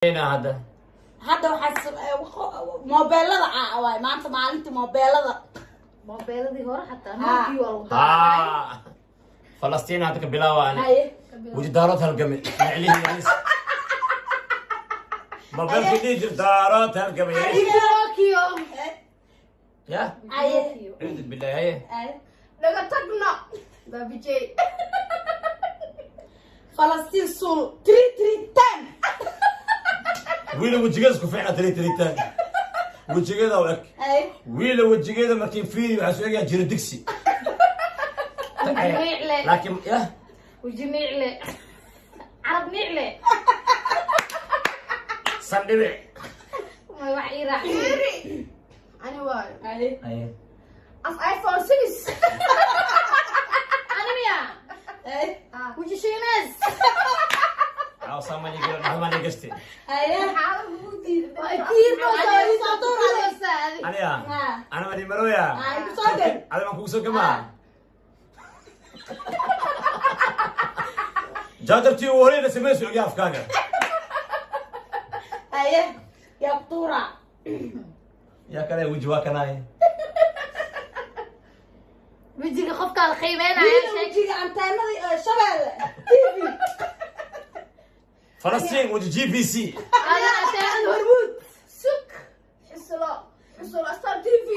Hadda. Hadda waxaa moobeelada aa waay maanta maalinta moobeelada. Moobeeladii hore xataa Ah. nookii waa lagu daray. Ha, Falastiin hadda ka bilaawa ani. Haye. Weji Daarood halgame miclihi yaris mobeelkii dhihi jir Daarood halgame yaris. Nookio. Ya. Haye. Cuudu billahi, haye. Haye. Naga tagno Baabijey. Falastiin sul 3 3 10. Wiila wejigeeda ku fiicna 3 3 10 wejigeeda u eg. Haye. Wiila wejigeeda markii fiiri waxaa soo egayaa jiro digsi. Weji niicle. Laakiin ya. Weji niicle, carab niicle. Sandhibic. May wax ii raac. Fiiri, ani waayo. Haye. Haye. Af iPhone 6. Ani miya? Haye. Weji shiines. Caaw saamani galo dhaxmani gashte. Haye. Maxaa lagu diiday? Aniga. Ha. Ana madi maroya. Ay, ku soo gel. Adi baan kugu soo gamaa jaajartii ugu horeyna sameysu ogaa afkaaga. Haye, yaa ku tuura? Yaa kale weji waa kanaay. Wejiga qofkaa la qiimeynaya. Wiila wejiga anteenada Shabeelle TV. Falastiin weji GBC. Adiga anteenada. Hormuud. Suk xuslo xuslo Astaan TV,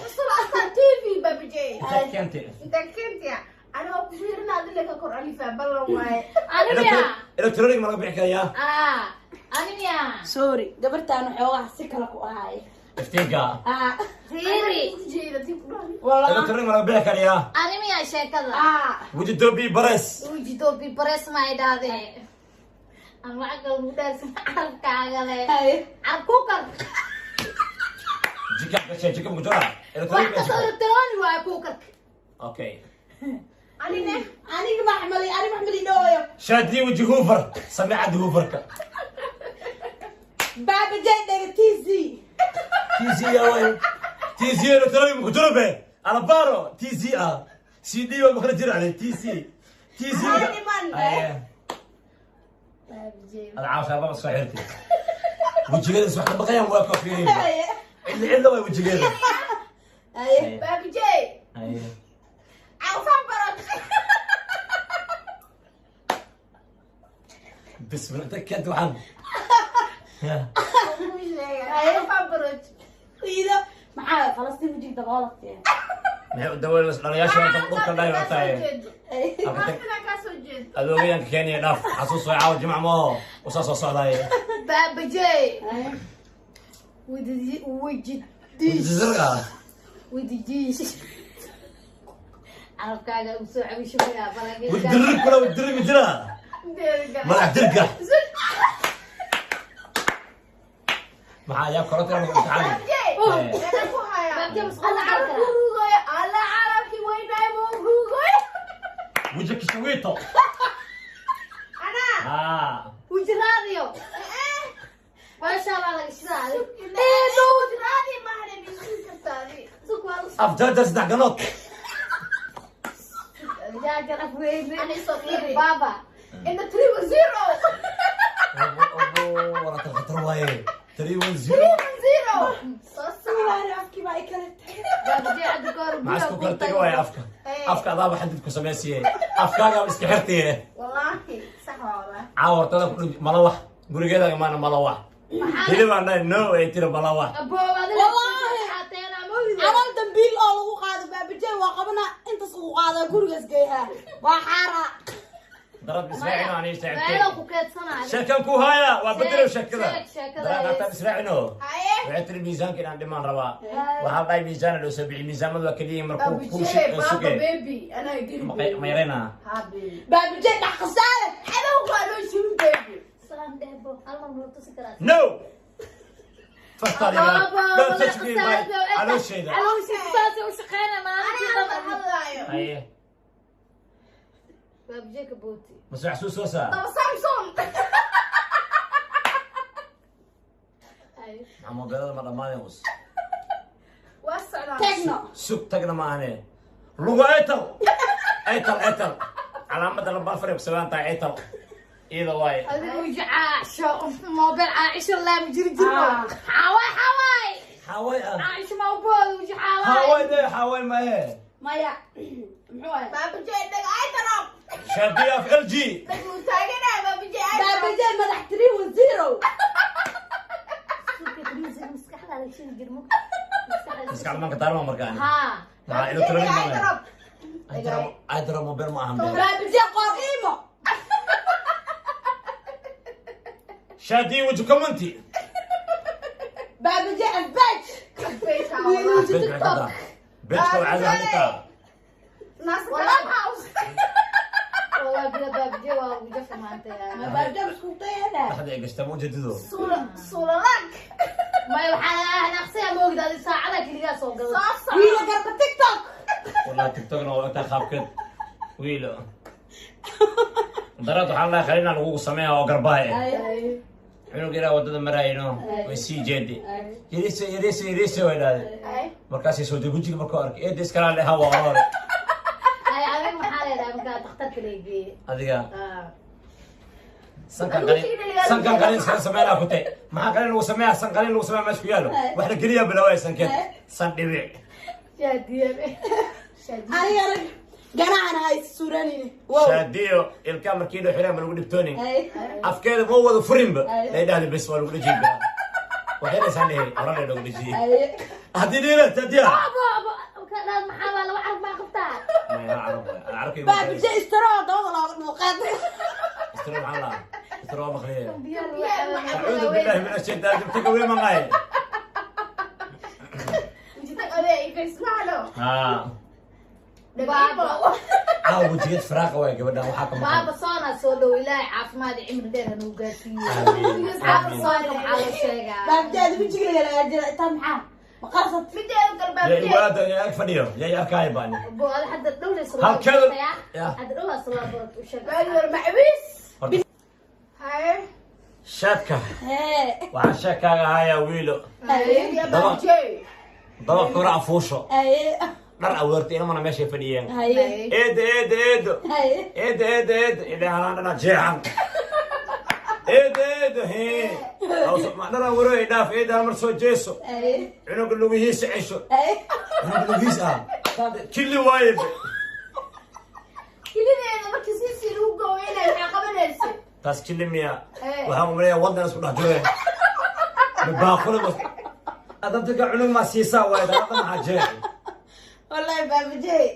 xuslo Astaan TV, Baabijey. Intaad keentay? Inta keentaya anigoo ku fiirina adile ka kor alifaa ballan waaye. Ani miya? Electronic ma laga bixi karayaa? Ah, ani miya? Sorry, gabartaan waxoogaa si kale ku ahaay. Iftiinka. Ah. Fiiri. Jeeda tii ku dhahay. Walaa. Electronic ma laga bixi karayaa? Ani miya sheekada? Ah. Weji dobi bares. Weji doobi bares ma ay dhahdee aan lacag lagu dhaarsan carabkaaga le. Haye. Carab kukar. Jika gashay, jika ma ku jiraa wax electronic? Kastoo electronic waaye kukarka. Okay. Anine. Aniga maxmali, ani maxmali dhooyo. Shaadii weji hoover, sameecadda hooverka. Baabajay dhaga TC. TC yaa waay TC electronic ma ku jiro be alabaro TC ah CD waa makala jira ale TC TC. Niman. Aye. Ada caaw shaababa soo xirtay wejigeeda wax ka baqayaan waa ka fiiriin. Haye. Cidla cidla waay wejigeeda. Haye. Baabijey. Haye. Cawfaan barad. Bismillah, inta keenta waxaan ya. Cawfaan barad. Iido maxaa Falastiin wejiga daboolatee? Maxay u daweyn dhaliyaasha dhulka dhaay hortaaye? Falastina kaa soo jeedo. Adoogayanka Kenya dhaaf xasuus way caawa jimc maaho usaa soo socdaaye. Baabajey. Haye. Weji weji diish. Zirqa. Weji diish, carabkaaga ugu soo cabishubaya. Wadirig kula wadirig jira madax dirga maxaa yaa koronta lagu imtixaan. Baabijey, meeqa ku hayaa? Baabijey, masquul Alla gaar carabku karaa. ruugoy, alla carabkii weynaay buu ruugoy. Weji kishawiito. Anaa. Haa. Weji raadiyo maasha Allah laga shidaa. Raadi maahane misugi kartaadi. Sug waa lagu Af jaajar saddex ganood. Jaajar af weyne. Ani soo fiiri. Baaba. In the 3 0. Wala tan khatar waaye 3 1 0. 3 0. Soo saar. Suwaari afkii baa i kala tagay. Baabajey caddi ka hor. Maxaa isku kala taga waaye afka afka adaaba xadid ku samaysiye afkaagaa iska xirtiye. Wallaahi sax waa wallaahi. Caawa hortada ku dhig malawax gurigeeda imaana malawax hilibaan dhahay no ay tiri malawax. Wallaahi. Camal dambiil oo lagu qaado baabajey waa qabana intaas ugu qaadaa gurigaas geeyaa waa xaara. Darad israacino ani meelo saaxiibtay ku keedsanaayo. Sheekan ku haya waa bedelo sheekada. Sheeg sheekada. Darad hataa israacino. Haye. Waxay tiri miisaanka inaan dhimaan rabaa waxaa dhahay miisaana loo soo bixi miisaamadu waa keliya markuu kuu Baabijey, shid baaba suge. Baby anaa geli. Ma yareynaa? Ha baby. Baabajey dhax khasaare. Cadow waa loo shirin baby. Salaan dheebo hal mar ma tusi karaa? No, fartaada don't touch me my calooshayda. Caloosheeda saasay u shaqeynaya maalintii Anaa dhan. hadlaayo. Haye. Baabajey ka booti. Mase xasuusoosaa? Daba Samson. Ay. Maxaa moobeelada ma dhammaadeen us? Waa socdaa. Tagno. Sug tagna ma ahane lugu etal etal etal calaamadda lamba afar ay ku sawiraan tahay etal. Iyada waaye. Adigu jacaacsho moobeel caacisho laam jiri jirno. Xawaay xawaay. Xawaay ah. Caacisho ma ubood uji xawaay. Xawaay de xawaay maye. Maya, muxuu ahay? Baabajey dhag ay tarab. Shaadiya af LG. Dhag uu taaganaa baabajey ay tarab. Baabajey madax 310. Maskaxda la shil jirmo. Maskaxda manka daarma markaan. Haa. Maxaa electronic Ay ma tarab. ay dara mobile ma ahan be. Baabajey qoor iimo. Shaadiya wuju commenti. Baabajey afbaaj. Face Wiil. TikTok. Beedka waa caadi halika. Naas Wallah house. Wallah bila baabje waa ugu jafa maanta. Ma baabajey isku dayana. Dhaxda ay gashtaa ma ujeedido. Suula suulalag. May waxaa naqsiya moogda adi saacada keligaa soo galo. Soo soco. Wiil garba TikTok. Wallahi TikTokna waa ogtahay qaabkeed. Wiilo. Daraad waxaan lahaa qalina lagugu sameeyaa oo garbaha eh. Cunug yaraa waddada maraayno way sii jeedi. Yariise yariise yariise way dhahday. Ay. Markaasay soo deg wejiga markuu arkay eedda iskalaa leha waa hore. Ay adiga maxaa leedahay markaa dhakhtarka leegeeyey. Adiga sankan qalin sankan qalin iskala sameynaa ku tay. Maxaa qalin lagu sameeyaa? San qalin lagu sameeyaa meesha ku yaalo. Wax la geliyaa bilaawaya sankeed. San dhibic. Shaadiye. Aniga rag ganacan ha is suranine. Wow. Shaadiyo ilkaa markii loo xiraa ma lagu dhibtoonin. Ay. Afkeeda ma wada furinba. Ay. Lay dhahday bes waa lagu dhejin baa. Waxay dhahaysaa lehe horan loogu dhejiyey. Ay. Haddii dhiira tadiya. Abo abo kadhaa maxaa baa laba caraf maa qabtaa. Ma carab waay. Carabkay Baabajey istaroo dabada looga dhuuqeed. Istiro maxaa lahaa? Istiro waa maqliyay. Biyo Acuudu billahi min ashaytaan jibtaka wey maqaay. Wajitag adee ay face maalo. Haa. Dhag iimo. Caawa wejigeed firaaqa waay gabadhan waxaa ka maqan. Baaba soona soo dhow ilaahay caafimaad iyo cimri dheer hanuu gaarsiiyo. Aamiin. Baaba Aamiin. soonka maxaa loo sheegaa? Baabajey adigu wejiga laga jira intaa maxaa? Ma qarsat. Mideeda kale Yaa baabajey. iwaada yaa ag fadhiyo yaa i arkaayo baani. Bo ada hadda dhowlaysa Halkeeda- Ya. hadda dhowlaas loo barat u sheeg. Baagi hore macawiis. Horta Haye. sheedka Hee. waxaan sheekaaga hayaa wiilo. Ay. Ya baabajey. Dabaq kore afuusho. Ay. Dhar aweerta inamana meeshay fadhiyeen. Ay. Eedda eedda eeddo. Ay. Eedda eedda eedda ilaa halaan dhana jeexan. Eedda eedda hee. Dhar aweero ay dhaaf eedda hal mar soo jeeso. Ay. Cunuga lugihiisa cesho. Ay. Cunuga lugihiisa ah. Killi waaye be. Kilideeda markii siisii lagu gooweynay waxay qabanaysay. Taas killi miya. Eh. Waxaan umaleeyaa waddan isku dhex jireen. Baaquli mas. Adabtika cunug ma siisaa waaye dadka maxaa jeexay. Wallahi baabajey.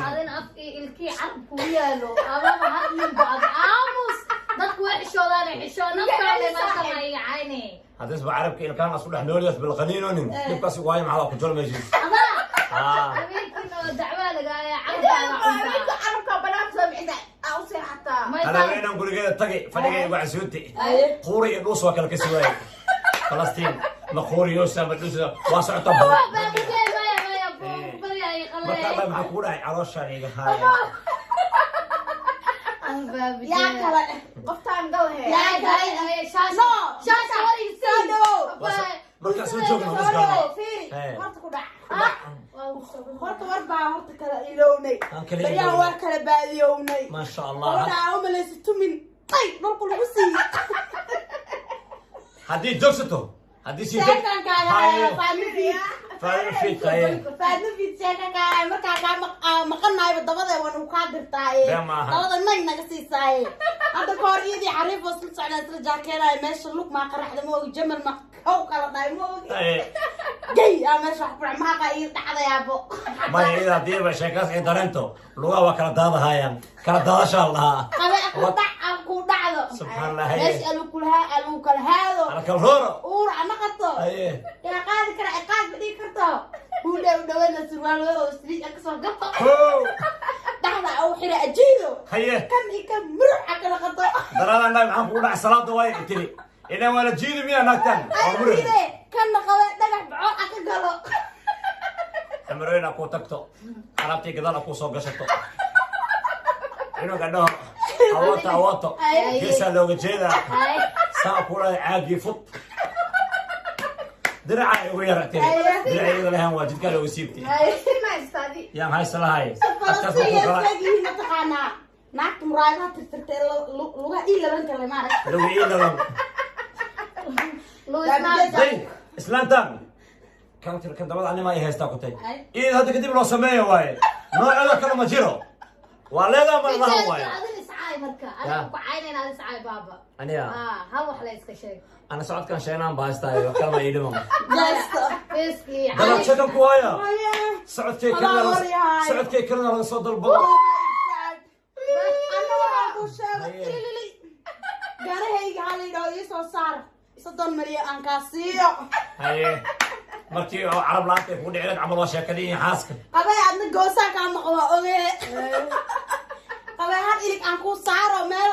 Adina af iyo ilkii carab kugu yaalo amaba hadlinba ad aamus dadku way xishoodaan xishoo naftaada maanta iga cayne. Haddii isba carabka ilkaan isku dhex noolyaas bilqaniinonin dhibkaas waaye maxaa ku jol meeshiis. Adaa Ah. habeenkiina oo dacwaa lagaaya Mideeda carabkaaga kale habeenka cuntaa. carabka banaanka soo bixisa aa u seexataa. Haweenan gurigeeda tagay fadhiga igu casuuti. Ay. Quuri iyo dhuus waa kala kasi waayey. Falastiin ma quuriyoosa ma dhuusa waa socota. Baabajey maya maya buu baryaay Marka qalay. Allah maxaa kugu dhacay calooshaan iga haaya. Baabajey. Yaa kale. Qoftaan gal hee. Yaa kale. Shaasha No. shaasha Soo dhawow. Markaan soo joogno Soo hoos galno. dhawow. Fiiri. Eh. Horta ku dhac. Horta war baa horta kala ilownay. Aan kala Baryahan ilownay. waa kala baadiyownay. Maasha Allah. Gabadha aa u malaysa tumin. Ay, dhulku lagu siiyey. Haddii joogsato haddii sii Sheekankaaga Haye. Faadmo fiid. Faadmo fiid haye. Faadmo fiid sheekankaaga markaa kaa maqanahayba dabada waan uu kaa dirtaaye. Been maaha. Dabada nag naga siisaaye. Hadda ka hor iyadii xariif oo isla socdaa isla jaakeenaayo meesha lug maa qaraxda ma ogi jamal ma kow kala dhahay ma ogi. Haye. Gay aa meesha wax ku dhac maaqa ii dhacday aabo. Maya iyada haddii ba sheekaas ay dareento lugaha waa kala daadahayaan kala daadashaa la dhahaa. Qabe ku dhac aan ku dhacdo. Subxaan Allah, haye. Meesha alu kulaha alu kala haado. Ala kala rooro. Uur ama qato. Haye. Yaa qaadi kara ciqaab ma dhigi karto. Huudhe u dhaweena surwaal weyn oo saliid ah kasoo gato. Kow. Dhaxda au xira ajiido. Haye. Kan iyo kan muruc a kala qato. Daraadaan dhahay maxaan kugu dhacay salaada waaye tiri. Ilaan waa la jiidi miyaa naagtan? Waa muruc. Ajiide kanna qabe dhagax baco a ka galo. Amarooyin aa kuu tagto. Alaabtii gadaal aa kuu soo gashato. Cunuga dhaho. Awooto awooto. Haye. Geesaa looga jeedaa. Saa ku dhahay caagii fud. Diraca ugu yara tiri. Diraca iyada lahaan waa jidkaa looga siibtay. Falastiin ma haysta adi. Yaan haysta lahay. Falastiin yaa istaag yihiin mataqaanaa. Naagta muraayadaha tirtirtay lugaha ii laban kale maarag. Lugu ii laban. Day islaantan kan tir kan dabada anima ay haystaa ku tay. Iid hadda kadib loo sameeyo waaye. Nooceeda kale ma jiro. Waa leedaa ma laha waaye. Adin iscaay marka. Adiga ku caynayna adin iscaay baaba. Aniga. Hal wax la iska sheeg. Ana socodkan sheenaan baa haystaayo wax kale ma ii dhiman. Jeesto. Feeskii. Dalab sheekan ku haya. Socodkay Alaa kalena waryahay. Socodkay kalena laga soo dalbado. Oh my God. Anna waxaan kuu sheegay Haye. ililili. Garahayga ha la yidhaho ii soo saar 30 milyan aan kaa siiyo. Haye. Markii oo carab la'aanta ay kugu dhiceen camal waa sheekadii iyo xaaska. Qabay adna goosaa kaa maqan waa ogee. Qabay hal ilig aan kuu saaro meel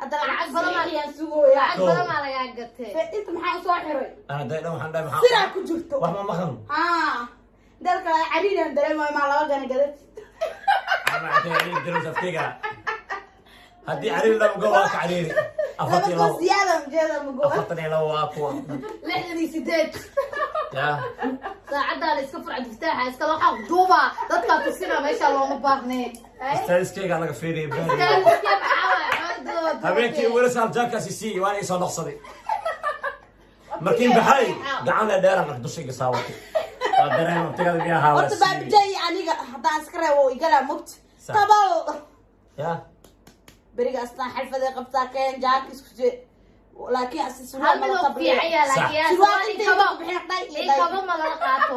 hadda lacag badan ayaan sugooyaa. Lacag badan maa lagaa gatay. Inta maxaa usoo xiray? Ana day dhan waxaan dhahay maxaa. Sidaa ku jirto. Wax ma maqan. Haa, dalka cariiraan dareemayo maa laba gana gadad. Ama intay cariiri dareemsa afkeyga. Haddii cariiri laba go waa ka cariiri. Laba Afartan iyo goo labo. siyaada ujeeda mago. 42 waa kuwa. 68. Yaa. Saacaddaa la iska furca diftaaxa iska waxaa duuba dadkaa tusina meesha looma baahneen. Istaaliskeyga laga fiiriyay baari. Istaaliskee maxaa waaye? Xoogdooda. Habeenkii weeras aljaankaasi sii waan ii soo noqsaday. Markiin baxay gacan le dheeraan ark dushayga saawatay. Waa dareen waqtigada miyaa ahaa waa Horta siiyey. baabijay aniga haddaan iska reebo igalaa mogt. Sax. Tabal. Yaa. Beriga astaan xalfaday qabtaa keen jaak isku jee. Laakiin asi Hal surwaal mid mala oo tabriyo. fiican yaa Sax. laakiin yaa Surwaal surwaal intay kabo ku bixin dhay iyo ii dhay. kabo ma lala qaato.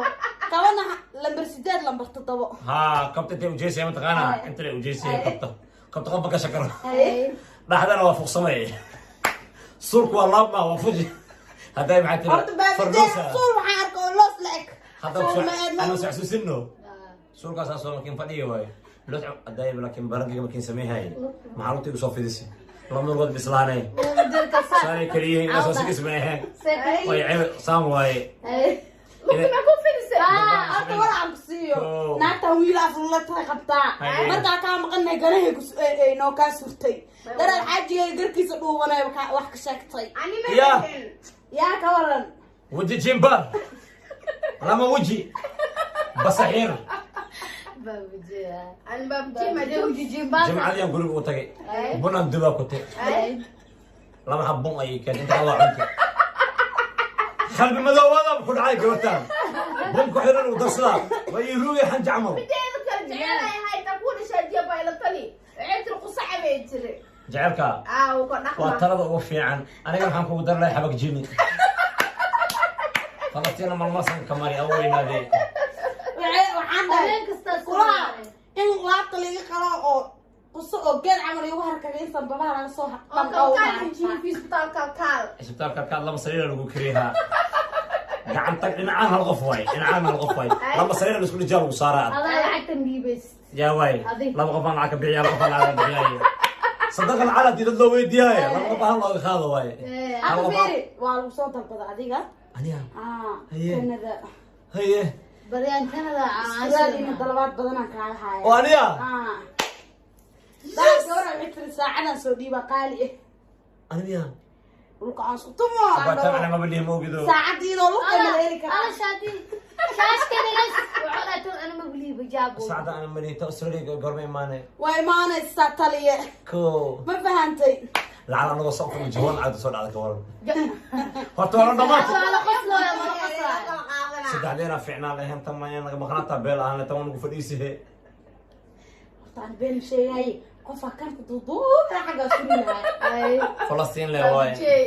Kabana lambar 8 lambar 7. Haa kabta intay ujeysaya mataqaanaa inta la ujeysaya kabta. Kabta qofba ka shakaro. Dhaxdana waa fuqsamay. Suurku waa laabma waa fuji. Hadday maxay tiri. Horta baabijay Fardosa. suul waxaan arka oo loos la eg. Hadda Suul ma eedno. ana xasuusino. Suurkaas asoo markiin fadhiyo waaye. Loo hadday laakiin barankiga markiin sameeyay. Maxaa lugta igu soo fidisay. Laba lugood bislaanay. Saanay kaliya inaa soo sigis ma ahayn. Way ceeb saam waaye. Lugta ma ku fidisay? Horta war aan ku siiyo. Kow. Naagtan wiil aflula tahay qabtaa. Haye. Markaa kaa maqanay ganahay ku noo kaa surtay. Daraad xaajiga garkiisa dhuubanay wax ka sheegtay. Ani ma Ya. dhihin. Yaa ka waran. Weji jimbar. Lama weji. Basaxiir. Ani baabjey ma dhihin. Jimcadii aan guriga u tagay. Bunaan dubaa ku tay. Laba xab bun ayay keentay inta waa cuntay. Qalbi madoowaada ku dhacay gabartaan. Bun ku xiran u darsadaa. Waa ii ruugay xanja camal. Mideeda kale jecel ay ahayd tan kuu dhashay jiya baa ila tali. Waxay tiri qusaca bay tiri. Jecelka Aa, wuu ka dhaqmaa. Waa talada ugu fiican. Aniga waxaan kugu dari lahay xabag jini. Falastiin malmasan ka mari awu weynaadee. Waxaan dhahay Habeen kasta kulaha in laabta laga qalo oo quso oo geed camal igu harkaga insan babaha laga soo Oo dhamqow. kalkaal injiin isbitaal kalkaal. Isbitaalka kaad laba sariir lagu kariyaa. Gacan tag dhinacaan hal qof waay. Dhinacaan hal qof waay. Laba sariir la isku dhijaa lagu saaraa. Adaa lacagtan dhiibays. Yaa waay. Adig. Laba qof aan lacag ka bixiyaa, laba qof aan lacag ka bixiyaa. Sadaqa lacala haddii dad loo weydiiyaayo. Laba qof hal looga qaado waaye. Hal Hadda qof aan- fiiri waa lagu soo dalbada adiga. Aniga. Ah, Haye. Canada. Haye. Baryaan Canada Surwaal iyo dalabaad badanaan kaaga haya. Oo aniga. Ah. Daa gabadha waxay tiri saacadan soo dhiiba qaali ah. Aniga. Dhulka aan isku tumo. Abaa ana maba dhihi ma ogido. Saacad iyadoo lugta ma la heli Ala karaa. shaati. Shaashkan igas. Wuxuu dhahay tan ana mabliiba jaabo. Saacada ana malihi ta Australia goorma imaanay. Waa imaanaysaa taliye. Ko. Ma fahantay? Lacala anagoo soo kuma jawan caadi soo dhacda ka waran. Horta waa la dhamaatay. Waa la qoslooya ma la qoslaayo. Saddexdeena fiicnaan lahayn tan ma naga maqnaanta beel ahaan tan waan ugu fadhiisihe. Horta aan been sheegay. Qofka kan ku duuduubay xagga suri lahaa. Falastiin le waaye. Baabjey.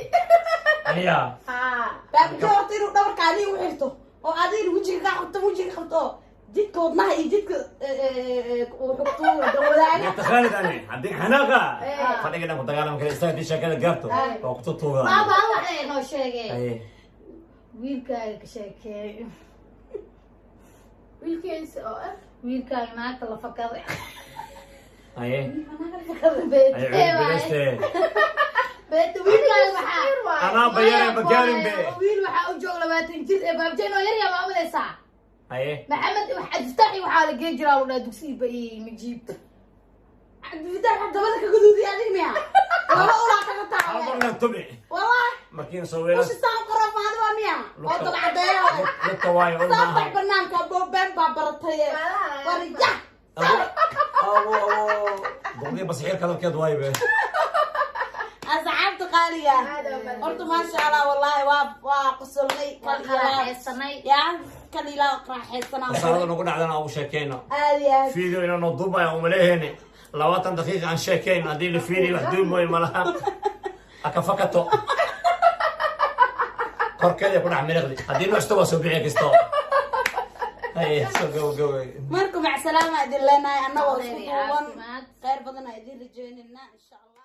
Aniga. Haa. Baabijay horta inuu dhabarka adiga u xirto oo adiga wejiga kaa qabto wejiga qabto oo jidka wadnaha iyo jidka uu xugto wadaaga. Taqaanid ani haddii xanaaqa fadhiga dhan ku dagaalami kara isaga haddii sheekada gaarto waa ku tutuugaa. Baaba hal wax inoo sheegay. Haye. Wiilkaaga ka sheekeey. Wiilkiisa oo ah. Wiilkaaga naagta la fakaday. Haye. Beete Haye waaye. bileste. Beete wiilkaaga waxaa. Yar waaye. Anaa bayare bagaarin be. Wiil waxaa u joog 20 jir ee baabjeen oo yar yaa maamulaysaa. Haye. Maxamed Cabdifataaxi waxaa la geen jiraa la dhahaa dugsiga iyo majiibta. Cabdifitaax wax dabada ka guduudiya adiga miya? Laba ulaa kaga Hal taale. marna tumi. Wallahi. Markiin soo weelas. Usha saan qorofaada waa miya? Oo dab cadeeya. Lugta waayo ul Soo maaha. bax banaanka boobeen baa baratay. Warija. Abo abo. Duqdii basixiirka hadalkeed waayo be. Asxaabta qaaliga, Aad oo badan. horta maasha Allah, wallahi waa qosolnay. Waa qaraaxaysanay. Yaa kan ilaa raaxaysanaa. Khasaarada nagu dhacdana ugu sheekeyno. Aad iyo aad. Video inaanu duubaya umaleheni 20 daqiiqa aan sheekeyn haddii la fiiriyo wax duumoy malaha akafakato korkeeda ku dhex miriqdi haddii nuucsto waa soo bixi kasto. Haye, soo gabagabay. Marka macsalaama idin leenahay annagoo isku Khayr iyo duuban. caafimaad. Khayr badan aa idin rajeynayna, insha Allah.